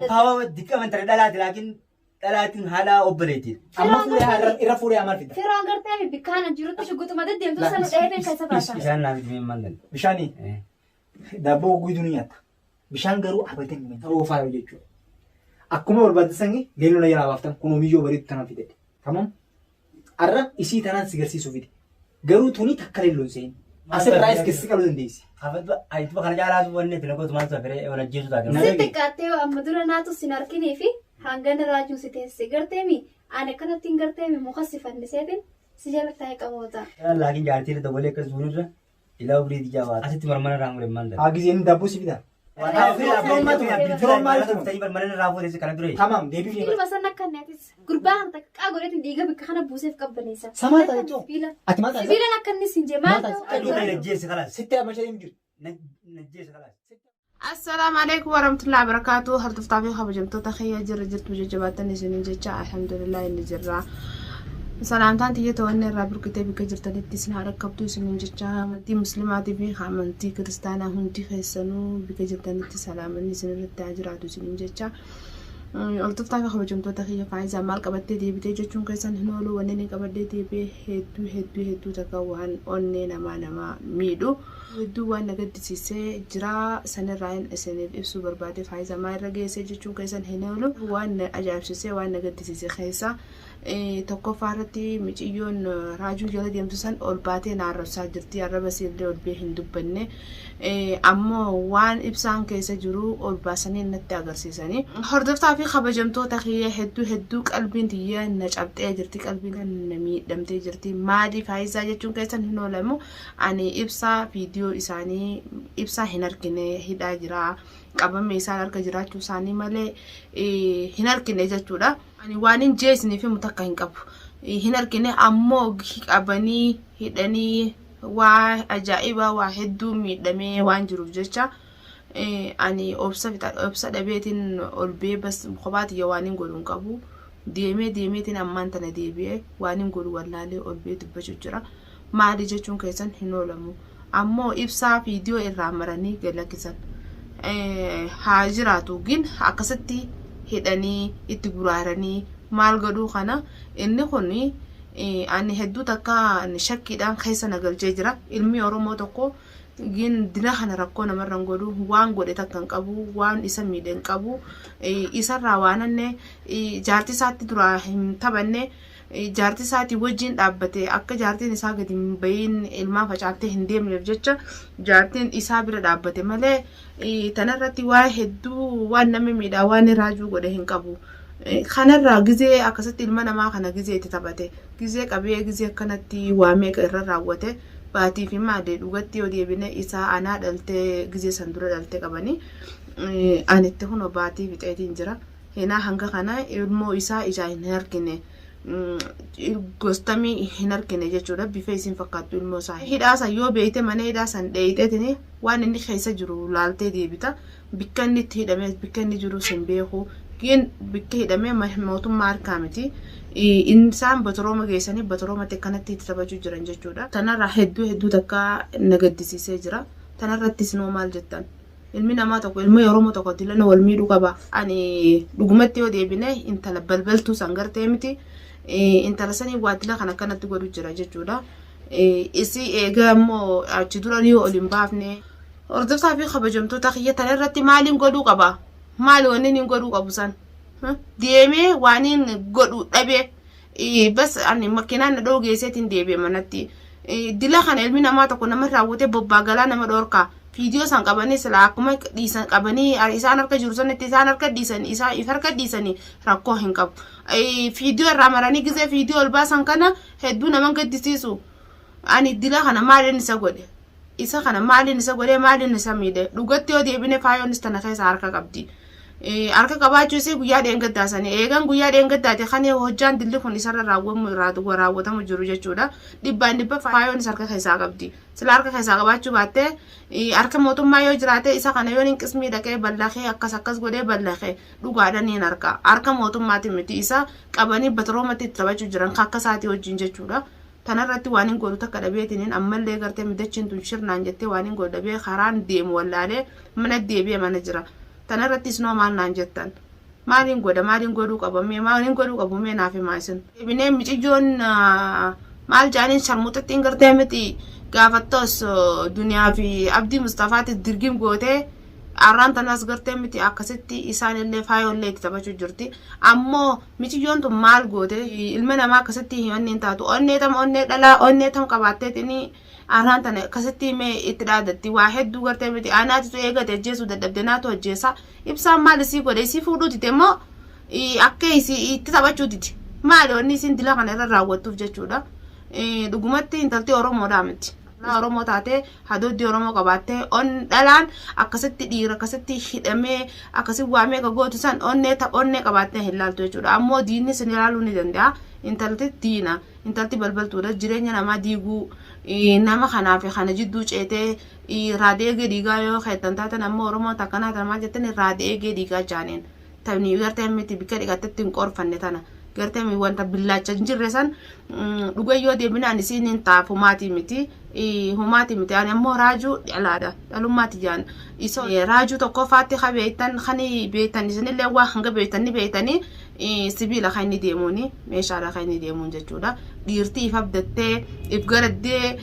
Pawa diqqama intala dhalaati laakiin dhalaatiin haadha obboleetti. Amma fuudhee haa irra fuudhee haa maal fidda? Firaan gartee bikkaan jirutti shugguxuma deddeemtu sana dheeteen keessa baasa. Bishaan naa fidi maal danda'u. Bishaanii daabboo guutuu ni nyaatta. Bishaan garuu abadan hin ta'uu faayoo jechuudha. Akkuma barbaadde sangi leelloo na jalaa baaftan kunoo miyyoo bareedu tanaan fidadhe. Tamam? Arra isii tanaan si garsiisuu fide. Garuu tuni takka leelloo hin se'in. Asirraa is keessi qaluu dandeessi. Ayituma kana caalaatu wanni itti nagootu maaltu hafere wal ajjeesu taate. Na Si dhaga'i. xiqqaattee amma dura naatu sin arginii fi hangana raajuu si teesse garteemi ani akkanatti hin garteemi muka si fanniseetiin si jala taa'ee qaboota. Laakiin jaartii irra dabalee akkas duunirra ilaa umrii tijaa baata. Asitti marmana irraa mure maal danda'u. Haa gizee inni daabboo si fida. Tamam deebii fi Ilma san akka neetis gurbaa kan takka qaa godheetiin dhiiga bikka kana buuseef qabbaneessa. Samaa taate too. Sibiila. Ati maal taate? Sibiilaan akka inni sin jee maal Maal ta'u? Sitti amma ishee hin jiru. Assalaamu alaikum warahmatullahi wabarakatuh. Hordoftaa fi kabajamtoota kiyya jirra jirtu jajjabaattan isinin jecha alhamdulillah inni jirra. Salaamtaan tiyya to'annee irraa burqitee bakka jirtanitti isin haa dhaqqabdu isinin jecha amantii muslimaatii fi amantii kiristaanaa hundi keessanuu bakka jirtanitti salaamanni isin irratti haa jiraatu isinin jecha. Hordoftaa fi kabajamtoota kiyya faayizaa maal qabattee deebitee jechuun keessan hin oolu wanni inni qabadhee deebi'ee hedduu hedduu hedduu takka waan onnee namaa namaa miidhu. Hedduu waan na gaddisiisee jira sanirraa hin isiniif ibsuu barbaade faayizaa maal irra geessee jechuun keessan hin oolu waan na ajaa'ibsiisee waan na gaddisiise keessa tokkoffaa irratti miciyyoon raajuu jala deemtu san ol baatee na arrabsaa jirti arraba isiillee ol bee hin dubbanne ammoo waan ibsaan keessa jiru ol baasanii natti agarsiisanii. Hordoftaa fi kabajamtoota kiyya hedduu hedduu qalbiin tiyya na cabxee jirti qalbiin na miidhamtee jirti maali faayizaa jechuun keessan hin oolamu ani ibsaa viidiyoo isaanii ibsaa hin argine hidhaa jira qabame isaan harka jiraachuu isaanii malee hin argine jechuudha. Ani waan hin jeesniif himu takka hin qabu. Hin argine ammoo qabanii hidhanii waa ajaa'ibaa waa hedduu miidhamee waan jiruuf jecha ani obsa obsa dhabeetiin ol bee bas kophaa tiyya waan hin godhu hin qabu. Deemee deemeetiin ammaan tana deebi'ee waan hin godhu wallaalee ol bee dubbachuu jira. Maali jechuun keessan hin oolamu. Ammoo ibsaa viidiyoo irraa maranii gad lakkisan. Haa jiraatu gin akkasitti hidhanii itti guraaranii maal godhuu kana inni kun ani hedduu takka shakkiidhaan keessa na galchee jira. Ilmi Oromoo tokko gin dina kana rakkoo namarra hin godhu waan godhe takka hin qabu waan isa miidhe hin qabu isarraa waan anne jaartii isaatti duraa hin taphanne jaartii isaatii wajjin dhaabbate akka jaartiin isaa gadi hin bahiin ilmaan facaaftee hin deemneef jecha jaartiin isaa bira dhaabbate malee tanarratti waa hedduu waan namni miidhaa waan raajuu godhe hin qabu. Kanarraa gizee akkasitti ilma namaa kana gizee itti taphate gizee qabee gizee akkanatti waa meeqa irra raawwate baatii fi maadee dhugatti yoo deebine isaa anaa dhaltee gizee san dura dhaltee qabanii ani itti kunoo baatii fixeetiin jira. Henaa hanga kana ilmoo isaa ijaa hin argine gostamii hin argine jechuudha bifa isin fakkaattu ilmoo isaa hidhaa san yoo beeyte mana hidhaa san dheeyxeetini waan inni keessa jiru laaltee deebita bikka inni itti hidhame bikka inni jiru sin beeku gin bikka hidhame mootummaa harkaa miti isaan batorooma geessanii batoroomatti akkanatti itti taphachuu jiran jechuudha tanarraa hedduu hedduu takka na gaddisiisee jira tanarrattis noo maal jettan Ilmi namaa tokko ilmi Oromoo tokko dilana wal miidhuu qaba. Ani dhugumatti yoo deebine intala balbaltuu san gartee miti intala sanii waa dila kan akkanatti godhu jira jechuudha. Isii eegaa immoo achi dura ni ol hin baafne. Hordoftaa fi kabajamtoota kiyya tana irratti maaliin godhuu qaba? Maali wanni inni godhuu qabu san? Deemee waan inni godhu dhabee bas ani makiinaan na dhowwu geesseetiin deebi'e manatti. Dila kana ilmi namaa tokko nama raawwatee bobbaa galaa nama dhoorkaa. Viidiyoo san qabanii silaa akkuma dhiisan qabanii isaan harka jiru sanitti isaan harka dhiisan isaan if harka dhiisanii rakkoo hin qabu. Viidiyoo irraa maranii gizee viidiyoo ol baasan kana hedduu nama gaddisiisu. Ani dila kana maaliin isa godhe? Isa kana maaliin isa godhe maaliin isa miidhe? Dhugatti yoo deebine faayoonis tana keessa harka qabdi. Harka qabaachuu isii guyyaa dheengaddaa sanii eegan guyyaa dheengaddaati kan hojjaan dilli kun isarra raawwamu raawwatamu jiru jechuudha. Dhibbaan dhibba faayoonis harka keessaa qabdi. Sila harka keessaa qabaachuu baattee harka mootummaa yoo jiraate isa kana yoon hin qismii dhaqee ballaqee akkas akkas godhee ballaqee dhugaadhaan niin harka. Harka mootummaati miti isa qabanii batoroomatti itti taphachuu jiran akka isaatii wajjin jechuudha. Tanarratti waan hin godhu takka dhabeetiniin ammallee gartee midachiin tun shirnaan jettee waan hin godhu dhabee karaan deemu wallaalee mana deebi'ee mana jira. Tanarratti isinoo maal naan jettan? Maaliin godha maaliin godhuu qaba mee maaliin godhuu qabu mee naaf himaa isin. Deebinee miciyyoon maal jaaniin sharmuxittiin gartee miti gaafattoos duniyaa fi abdii mustafaatti dirgim gootee arraan tanaas gartee miti akkasitti isaan illee faayollee itti taphachuu jirti. Ammoo miciyyoon tun maal goote ilma namaa akkasitti himanni hin taatu onnee tam onnee dhalaa onnee tam qabaatteetini arraan tana akkasitti mee itti dhaadatti waa hedduu gartee miti anaatitu eegate ajjeesuu dadhabde naatu ajjeesa Ibsaan maal isii godhe isii fuudhuu dide moo akka isii itti taphachuu dide maali wanni isiin dila kana irra raawwattuuf jechuudha dhugumatti intalti Oromoodhaa miti. Oromoo taatee hadooddii Oromoo qabaattee on dhalaan akkasitti dhiira akkasitti hidhamee akkasi waa meeqa gootu san onnee onnee qabaattee hin laaltu jechuudha. Ammoo diinni sin ilaaluu ni danda'a. Intalti diina intalti balbaltuudha jireenya namaa diiguu nama kanaa fi kana jidduu ceetee Raada eegee dhiigaa yoo keettan taatan ammoo Oromoon takkanaa tana maal jettani raada eegee dhiigaa jaaniin. Tani gartee miti bikka dhiqattetti hin qorfanne tana. Gartee mi wanta billaacha hin jirre san dhuga yoo deebinaan isiin hin taaf humaatii miti. Humaatii miti ani ammoo raajuu dhalaadha. Dhalummaati jaan. Isoo raajuu tokkoffaatti ka beektan kan beektan isinillee waa hanga beektan ni beektanii sibiila kan inni deemuuni meeshaadha kan inni deemuun jechuudha. Dhiirti if abdattee if garaddee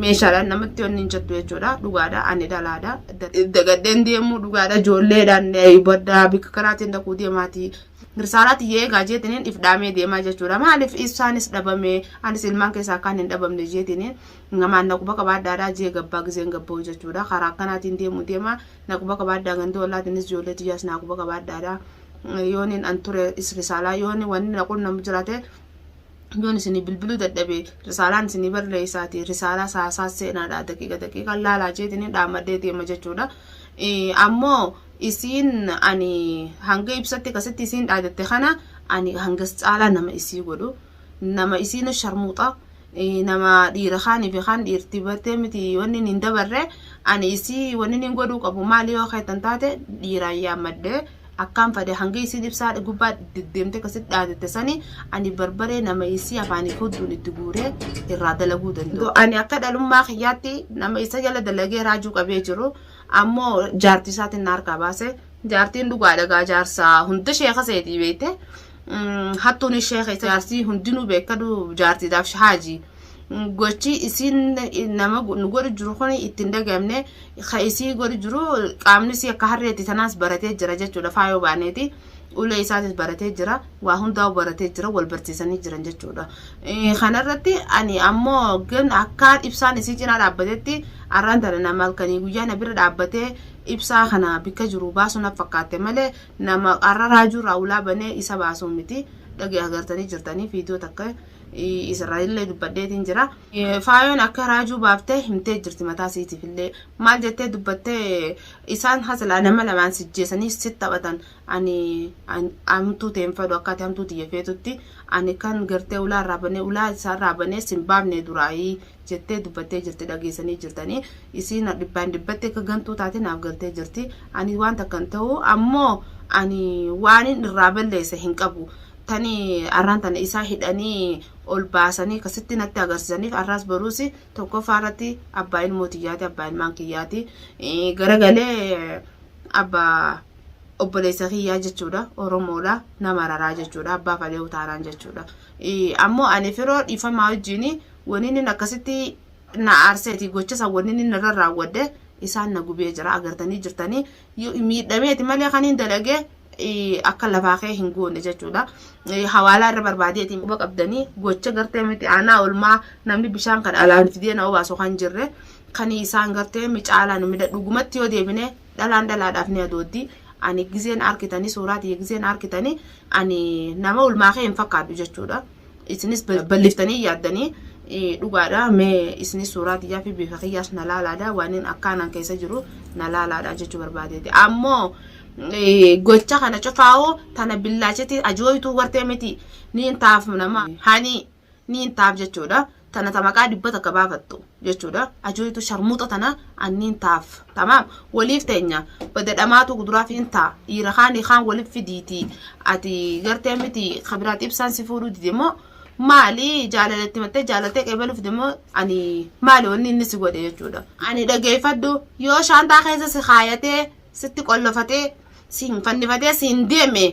meeshaadhaan namatti wanni hin jettu jechuudha. Dhugaadha ani dhalaadha. Dagadheen deemuu dhugaadha ijoolleedhaan baddaa bikka karaatiin dhaquu deemaati. Risaalaa tiyya eegaa jeetiniin if dhaamee deemaa jechuudha. Maaliif isaanis dhabame anis ilmaan keessaa akkaan hin dhabamne jeetiniin namaan naquba qabaadhaadhaa jee gabbaa gizeen gabba'u jechuudha. Karaa akkanaatiin deemuu deema naquba qabaadhaa ganda ollaatiinis ijoollee tiyyaas naquba qabaadhaadha. Yoonin an ture is risaalaa yooni wanni na qunnamu jiraate yoon isinii bilbiluu dadhabe risaalaan isinii barreessaati risaalaa saasaa seenaadha daqiiqa daqiiqa laalaa jeetiniin dhaammadhee deema jechuudha. Ammoo isiin ani hanga ibsatti akkasitti isiin dhaadatte kana ani hangas caalaa nama isii godhu nama isiin sharmuuxa nama dhiira kaanii fi kaan dhiirti bartee miti wanni hin dabarre ani isii wanni hin godhuu qabu maali yoo keetan taate dhiiraan yaammadhe akkaan fade hanga isiin ibsaa gubbaa deddeemte akkasitti dhaadatte sani ani barbaree nama isii afaanii hudduun itti guuree irraa dalaguu danda'u. Ani akka dhalummaa kiyyaatti nama isa jala dalagee raajuu qabee jiru ammoo jaartii isaatiin na harkaa baase jaartiin dhugaadha gaa jaarsaa hunda sheeka seetii beekte. Hattuun ishee keessa jaarsii hundinuu beekadhu jaartiidhaaf haaji. Gochi isiin nama nu godhu jiru kun ittiin dhagayamne ka isii godhu jiru qaamni isii akka harreetti tanaas baratee jira jechuudha faayoo baaneeti. Ulee isaatis baratee jira waa hundaa baratee jira wal barsiisanii jiran jechuudha. Kanarratti ani ammoo gan akkaan ibsaan isii cinaa dhaabbatetti arraan tana nama halkanii guyyaa na bira dhaabbatee ibsaa kana bikka jiru baasuu na fakkaatte malee nama har'a raajuu irraa ulaa banee isa baasuu miti dhagee agartanii jirtanii viidiyoo takka isirraa illee dubbadheetiin jira. Faayoon akka raajuu baaftee himtee jirti mataa isiitiif illee maal jettee dubbattee isaan hasilaa nama lamaan sijjeesanii sit taphatan ani hamtuu ta'een fedhu akka ati hamtuu tiyya feetutti ani kan gartee ulaa irraa banee ulaa isaa irraa banee sin baafne duraayii jettee dubbattee jirti dhageessanii jirtanii isiin dhibbaan dhibbatti akka gantuu taate naaf galtee jirti ani waan takka hin ta'u ammoo ani waanin irraa balleesse hin qabu tani arraan tana isaa hidhanii ol baasanii akkasitti natti agarsiisaniif arraas baruus tokkoffaa irratti abbaa ilmoo tiyyaati abbaa ilmaan kiyyaati garagalee abbaa obboleessa kiyyaa jechuudha oromoodha nama raraa jechuudha abbaa fadheewu taanaan jechuudha ammoo ani firoo dhiifamaa wajjiin Wani inni akkasitti na aarseeti gocha san wani inni narra raawwadhe isaan na gubee jira agartanii jirtanii miidhameeti malee kan hin dalage akka lafaa kee hin goone jechuudha. Hawaalaa irra barbaadeeti quba qabdanii gocha gartee miti aanaa olmaa namni bishaan kan alaan fidee na obaasu kan jirre kan isaan gartee micaalaan midha dhugumatti yoo deebine dhalaan dhalaadhaaf ni adooddi. Ani gizeen arkitanii suuraa tiyya gizeen arkitanii ani nama ulmaa kee hin fakkaadhu jechuudha. Isinis balliftanii yaaddanii dhugaadha mee isinis suuraa tiyyaa fi bifa kiyyaas na laalaadha waanin akkaanan keessa jiru na laalaadha jechuu barbaadeeti. Ammoo gocha kana cufaa'oo tana billaachetti ajooytuu gartee miti niin taaf nama hani niin taaf jechuudha. Tana ta maqaa 100 baafattu jechuudha. Ajooytu sharmuuxa tana anniin taaf. Tamaam waliif teenya bada dhamaatu guduraaf hin taa dhiira kaani kaan walif fidiiti ati gartee miti kabiraat ibsaan si fuudhuu dide moo maali jaalala itti mattee jaalattee qeebaluuf dide moo ani maali wanni inni si godhe jechuudha. Ani dhageeffadhu yoo shaantaa keessa si kaayatee sitti qollofatee Siin fannifatee siin deeme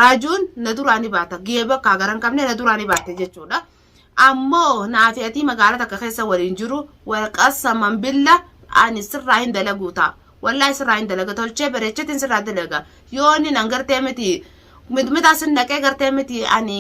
raajuun na duraa ni baata. Geeba akka gara hin qabne na duraa ni baate jechuudha. Ammoo naafi atii magaala takka keessa waliin jiru walqassaman billa ani sirraa hin dalaguu ta'a. Wallaahi sirraa hin dalaga tolchee bareechetiin sirraa dalaga. Yoo inni nan gartee miti mixmixaa sin naqee gartee miti ani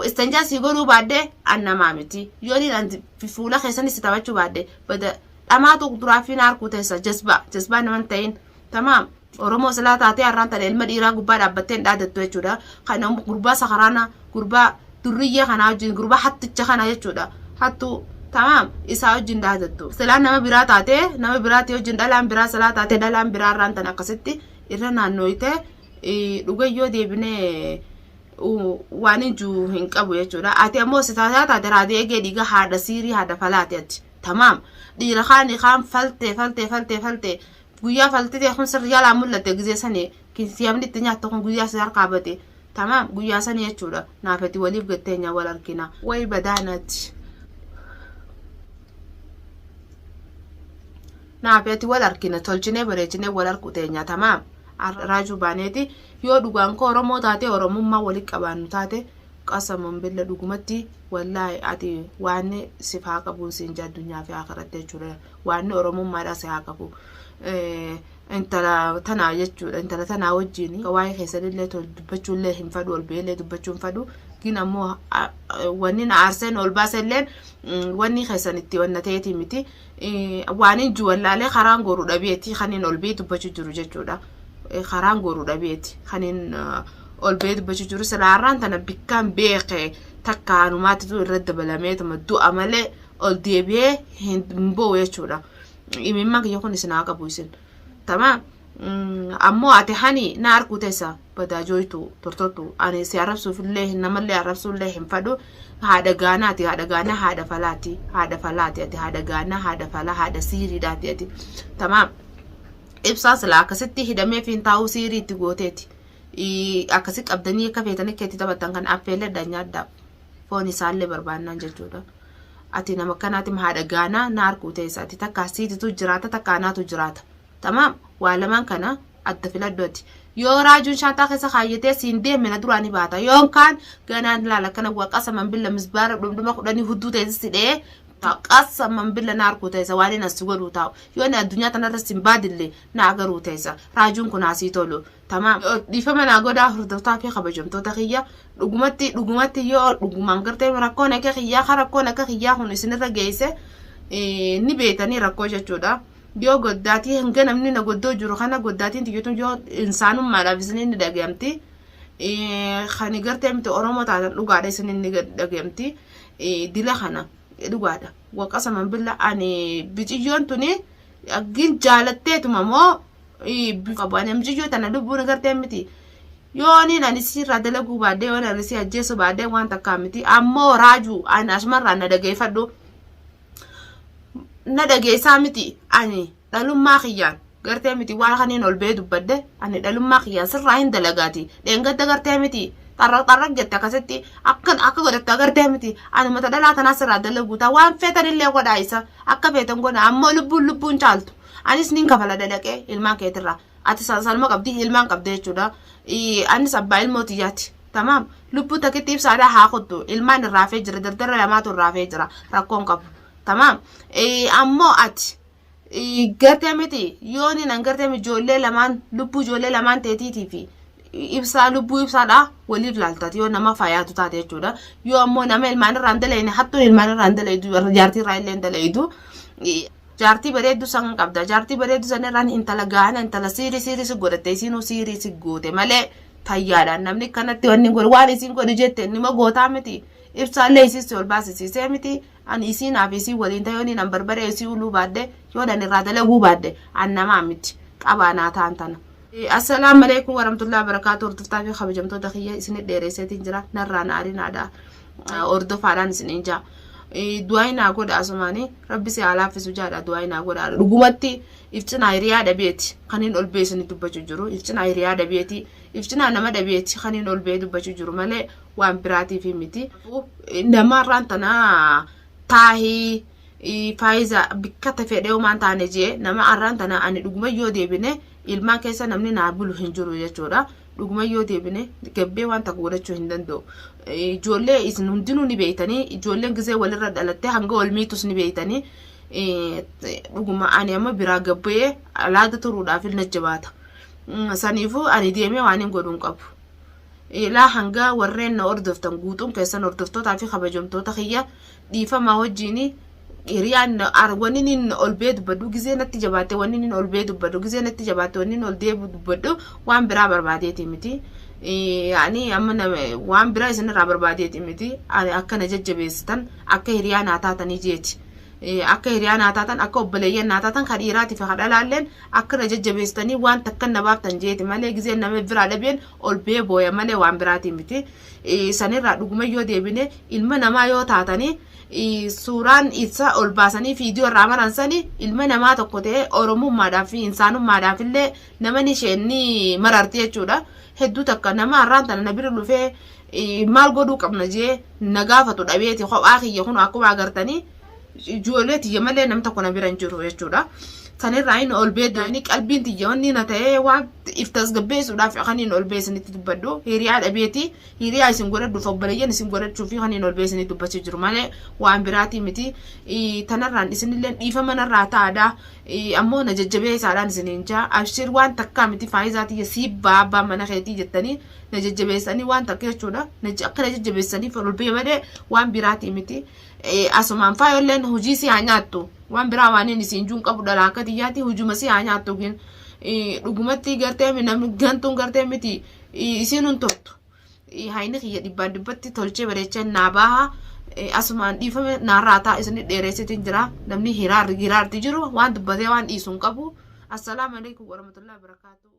istanjaa sii godhuu baadhe an namaa miti. Yoo inni an fuula keessanis si taphachuu baadhe bada dhamaatu duraa fi naarkuu teessa jazbaa jazbaa naman ta'in. Tamaam. Oromoo silaa taatee har'aan tana ilma dhiiraa gubbaa dhaabbattee hin dhaadattu jechuudha. Kana gurbaa sakaraana gurbaa durriyyee kanaa wajjin gurbaa hatticha kana jechuudha. Hattuu tamaam isaa wajjin dhaadattu. Silaa nama biraa taatee nama biraatii wajjin dhalaan biraa silaa taatee dhalaan biraa har'aan tana akkasitti irra naannooytee dhugayyoo deebinee waan hin jiru hin qabu jechuudha. Ati ammoo si taataa taate raadii eegee dhiiga haadha siirii haadha falaati ati. Tamaam dhiira kaanii kaan faltee faltee faltee faltee Guyyaa faltitee kun sirri jalaa mul'atte gizee sani siyamni itti nyaattu kun guyyaa si harkaa bade tamaam guyyaa sani jechuudha naafeti waliif gatteenya wal argina. Way badaa nati. Naafi ati wal argina tolchinee bareechinee wal argu teenya tamaam raajuu baaneeti yoo dhugaan koo Oromoo taate Oromummaa wali qabaannu taate qasaman billa dhugumatti wallaahi ati waan sif haa qabuun siin jaa addunyaa fi akhiratti jechuudha waanni oromummaadhaa si haa qabu intala tanaa jechuudha intala tanaa wajjin waa'ee keessanillee dubbachuullee hin fadhu ol ba'eellee dubbachuu hin fadhu gin ammoo wanni na aarseen ol baaselleen wanni keessan itti wanna ta'eeti miti waan hin juwallaalee karaan goru dhabeeti kan hin ol ba'ee dubbachuu jiru jechuudha karaan goru dhabeeti kan hin ol ba'ee dubbachuu jiru silaarraan tana bikkaan beeke takka anumaatitu irra dabalameetuma du'a malee ol deebi'ee hin boo'u jechuudha. Imimmaan kiyya kun isin haa qabu isin. Tamaam. Ammoo ati hani na arguu teessa badaa jooytu tortortu ani si arrabsuuf illee namallee arrabsuu illee hin fadhu haadha gaanaati haadha gaanaa haadha falaati haadha falaati ati haadha gaanaa haadha falaa haadha siiriidhaati ati tamaam. Ibsaa silaa akkasitti hidhamee fi hin taa'uu siirii itti gooteeti. Akkasi qabdanii akka feetanii akka itti taphattan kan affeelladha nyaadhaa. Foon isaallee barbaannaan jechuudha. Ati nama akkanaatim haadha gaanaa na arguu teessa. Ati takkaa siititu jiraata takkaa naatu jiraata. Tamaam waa lamaan kana adda filadhu ati. Yoo raajuun shaantaa keessa kaayyatee siin deeme na duraa ni baata. Yoon kaan ganaan laala akkana waqasa manbilla misbaara dhumdhuma kudhanii hudduu teessi si dhee qasaman billa na arguu teessa waan inni as godhuu taa'u. Yoo inni addunyaa tanarra sin baadille na agaruu teessa. Raajuun kun haasii tolu. Tamaam. Dhiifama naa godhaa hordoftaa fi kabajamtoota kiyya. Dhugumatti dhugumatti yoo dhugumaan gartee rakkoon akka kiyyaa kan rakkoon akka kiyyaa kun isinirra geesse ni beetanii rakkoo jechuudha. Yoo goddaatii hanga namni na goddoo jiru kana goddaatiin tiyyatuun yoo insaanummaadhaaf isinin ni dhagayamti. Kan gartee miti Oromoo taatan dhugaadha isinin ni dhagayamti. Dila kana dhugaadha. Waqasaman billa ani biciyyoon tuni gin jaalatteetuma moo qabu ani mucayyoo tana lubbuun gartee miti yooniin ani siirraa dalaguu baadhee yoon ani si ajjeesuu baadhee waan takkaa miti ammoo raajuu ani asumarraa na dhageeffadhu na dhageessaa miti ani dhalummaa kiyyaan gartee miti waan kaniin ol ba'ee dubbadhe ani dhalummaa kiyyaan sirraa hin dalagaati dheengadda gartee miti xarraq xarraq jette akkasitti akkan akka godhatte agartee miti ani mata dhalaa tanaa sirraa dalaguu ta'a waan feetan illee godhaa isa akka feetan godha ammoo lubbuun lubbuun caaltu Anis nin kafala dalaqee ilmaan keetirraa. Ati sanuma qabdi ilmaan qabda jechuudha. Anis abbaa ilmoo tiyyaati. Tamaam. Lubbuu takkitti ibsaadhaa haa kuttu. Ilmaan irraa hafee jira. Dardara lamaatu irraa hafee jira. Rakkoon qabu. Tamaam. Ammoo ati gartee miti yoo ni nan gartee ijoollee lamaan lubbuu ijoollee lamaan teetiitii fi ibsaa lubbuu ibsaadhaa waliif laaltaati yoo nama fayaatu taate jechuudha. Yoo ammoo nama ilmaan irraa hin dalayne hattuun ilmaan irraa hin dalaydu jaartii irraa illee hin dalaydu. Jaartii bareeddu san qabda. Jaartii bareeddu san irraan intala gaana intala siirii siirii si godhatte isiinuu siirii si goote malee fayyaadhaan namni kanatti wanni godhu waan isiin godhu jette nima gootaa miti. Ibsaallee isiin si ol baasisiisee miti. Ani isiinaaf isiin waliin ta'e yooniin an barbaree isii uluu baadhe yoon an irraa dalaguu baadhe an namaa miti. Qabaa naa ta'an tana. Assalaamu alaikum warahmatullahi wabarakatuh. Hordoftaa fi kabajamtoota kiyya isinit dheeresseetiin jira. Narraa na arinaadha. Hordofaadhaan isiniin jaa. Du'aayi naa godha asumaani rabbi si haa laaffisu jaadha du'aayi naa godha. Dhugumatti if cinaa hiriyaa dhabeeti kan hin ol ba'e isinit dubbachuu jiru. If cinaa hiriyaa dhabeeti. If cinaa nama dhabeeti kan hin ol ba'e dubbachuu jiru malee waan biraatiif miti. Namarraan tanaa taahii faayiza bikka fedhee homaan taane jee nama arraan tana ani dhuguma yoo deebine Ilmaan keessa namni naa bulu hin jiru jechuudha. Dhuguma yoo deebine gabbee waan takka godhachuu hin danda'u. Ijoollee isin hundinuu ni beeytanii ijoolleen gisee walirra dhalattee hanga wal miitus ni beeytanii. Dhuguma ani amma biraa gabbee alaada turuudhaaf na jabaata. Saniifuu ani deemee waan hin godhu hin qabu. Ilaa hanga warreen na hordoftan guutuun keessan hordoftootaa fi kabajamtoota kiyya dhiifamaa wajjiin hiriyaan wanni inni ol bee dubbadhu gizee natti jabaate wanni inni ol bee dubbadhu gizee natti jabaate wanni inni ol deebu dubbadhu waan biraa barbaadeeti miti. Yaani amma waan biraa isinirraa barbaadeeti miti akka na jajjabeessitan akka hiriyaa naa taatanii jeeti. Akka hiriyaa naa taatan akka obboleeyyan naa taatan ka dhiiraatii fi ka dhalaalleen akka na jajjabeessitanii waan takka na baaftan jeeti malee gizeen nama biraa dhabeen ol bee booya malee waan biraatii miti. Sanirraa dhuguma yoo deebine ilma namaa yoo taatanii suuraan isa ol baasanii viidiyoo irraa maran sani ilma namaa tokko ta'ee oromummaadhaaf fi insaanummaadhaaf illee nama ni isheen ni mararti jechuudha. Hedduu takka nama har'aan tana na bira dhufee maal godhuu qabna jee na gaafatu dhabeeti kophaa kiyya kun akkuma agartanii ijoollee tiyya malee nam tokko na bira hin jiru jechuudha. Sanirraa inni ol bee inni qalbiin tiyya wanni na ta'ee waan if tasgabbeessuudhaaf kan inni ol bee isinitti dubbadhu hiriyaa dhabeeti hiriyaa isin godhadhuuf obboleeyyan isin godhachuu fi kan inni ol bee isinitti dubbachuu jiru malee waan biraatii miti. Tanarraan isinillee dhiifama narraa ta'aadha. Ammoo na jajjabeessaadhaan isiniin jaa abshir waan takkaa miti faayidaa tiyya siibbaa abbaan mana keetii jettanii na jajjabeessanii waan takka jechuudha. Akka na jajjabeessaniif ol bee malee waan biraatii miti. Asumaan faayolleen hojii si haa nyaattu waan biraa waan inni siin juun qabu dhala akka tiyyaatti hujuma si haa nyaattu gin dhugumatti gartee namni gantuun gartee miti isiin hin turtu hayni kiyya dhibbaan dhibbatti tolchee bareechee naa baha asumaan dhiifame naarraa ta'a isin dheereessitiin jira namni hiraarti jiru waan dubbatee waan dhiisu hin qabu assalaamu alaikum warahmatullahi wabarakatuh.